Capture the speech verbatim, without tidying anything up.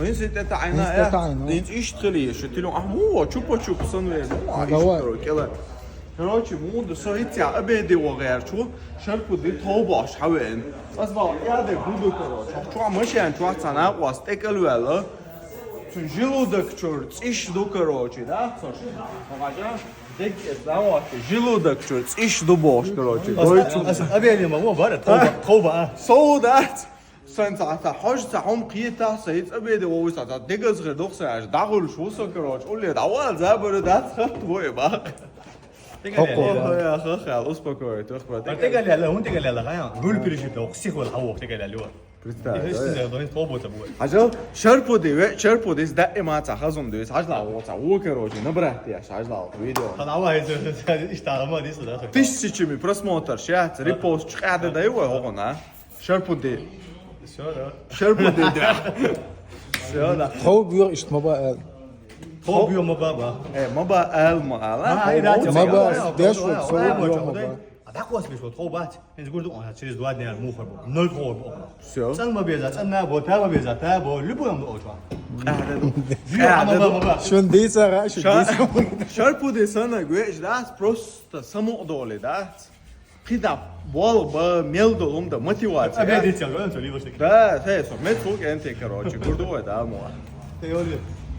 Вайн сетта айна. Инста тайна. Инц ишт хили, шу тилу ахму, чупа-чуп сан ве. Ну, а давай. Короче, мунда со иця обеде вогерчу, шарпуди тобаш хавен. Аз бал, я де гуду, короче. Чуа машин, чуа цана, уас текал вела. Цун желудок чур, циш ду, короче, да? Цош. Желудок чур, циш ду бош, короче. Аз, аз обеде могу, бара, тоба, тоба, а. Соудац. Сан ца, ца, хож ца, хом кита, са иц обеде вовса, ца, дегаз гыр дохса, аж дагул шуса, короче, уле, давал, забыры, да, хат, вой, бах. Хоко, О, да. Я, ха, ха, успокоить, ух, брат. Артегале, ла, унтегале, ла, хая. Гул пережит, ох, сихвал, хау, артегале, ла. Представь, Если да? Что, да, то есть, то будет. Ажал, шарпуди, ве, шарпуди, с да, эмоция, хазум, да, есть, ажла, вот, ца, у, короче, набрать, я, ажла, видео. Хана, ва, это, это, это, ишта, ама, дис, да, так. Тысячами просмотр, щас, репост, чкада, да, его, хогона. Шарпуди. Всё, да. Шарпуди, да. Всё, да. Хо бюр ишт маба эл. Хо бюр маба ба. Э, маба эл ма ала. А, ай, да, Маба, да, беш да, вот, да, со да, бюр да, маба. А так у вас беш вот, хо бат. Инз гурду, а, через два дня мухар бу. Ноль хо бу. Всё. Цан ма беза, цан на бо, та ма беза, та бо, любой ма бо. Бюр маба, маба. Шун дейса ра, шун дейса. Шарпуди сана гвеш, да, просто само доли, да. Кида бол ба мел долум да мотивация. Обедите, он то либо что. Да, сай со мет фук энте, короче, гурдугой да, мо. Ты говори.